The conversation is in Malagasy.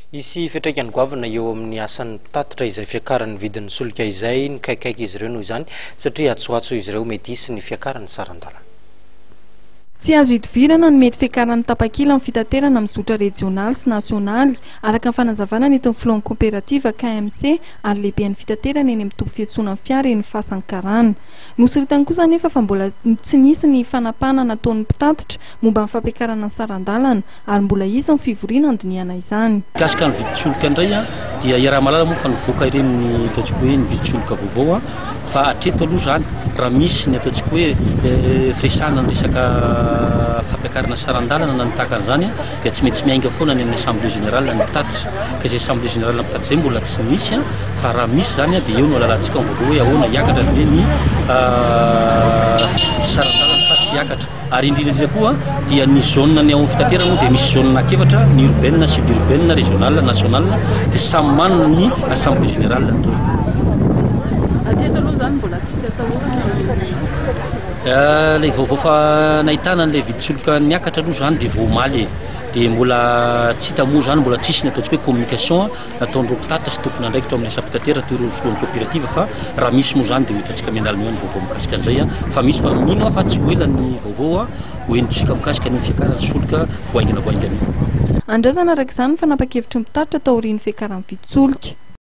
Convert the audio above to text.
Hisy fiantraikany goavana eo amin'ny asan'ny mpitatitra izay fiakaran'ny vidin'ny solika izay nikaikaika izy ireo noho izany satria atsy ho atsy hoy izy ireo mety hisy ny fiakaran'ny saran-dalana. Tsy azo idivirana ny mety fiakaran'ny tapakila amin'ny fitaterana amin'ny zotra rejionaly sy nasionaly, araka ny fanazavana nentin'ny filohan'ny kaoperativa KMC ary lehiben'ny fitaterana eny amin'ny toby fiantsonan'ny fiara eny Fasankarana. Nosoritany kosa anefa fa mbola tsy nisy ny fanapahana nataon'ny mpitatitra momba ny fampiakarana ny saran-dalana ary mbola hisy ny fivoriana handinihana izany. Mikasika ny vidin-tsolika indray dia iaraha-mahalala moa fa nivoaka ireny ny ataontsika hoe ny vidin-tsolika vaovao fa hatreto aloha izany raha misy ny ataontsika hoe firesahana ny resaka fampiakarana saran-dalana na ny tahaka an'izany dia tsy maintsy miainga foana any amin'ny assemblée générale ny mpitatitra ka izay assemblée générale ny mpitatitra izay mbola tsy nisy fa raha misy izany dia eo no ahalalantsika ny vaovao hoe ahoana hiakatra ve ny saran-dalana sa tsy hiakatra. Ary indrindra indrindra koa dia ny zone ny ao amin'ny fitaterana moa dia misy zone anankiefatra, ny urbaine, suburbaine, régionale, nationale, dia samy manana ny assemblée générale ny ireo. Hatreto aloha izany mbola tsisy atahorana ny. Ilay vaovao fa nahitana an'ilay vidin-tsolika niakatra aloha izany dia vao omaly e. Dia mbola tsy hita moa izany, mbola tsisy ny ataontsika hoe communication nataon'ireo mpitatitra sy tompon'andraikitra ao amin'ny asam-pitaterana toy ireo filohan'ny coopérative fa raha misy moa izany dia ho hitantsika miandalana eo ny vaovao mikasika an'izay fa misy fa mino aho fa tsy ho ela ny vaovao ho henontsika mikasika an'io fiakaran'ny solika vao haingana vao haingana io. Andrasana araka izany ny fanapan-kevitry ny mpitatitra taorian'ny fiakaran'ny vidin-tsolika.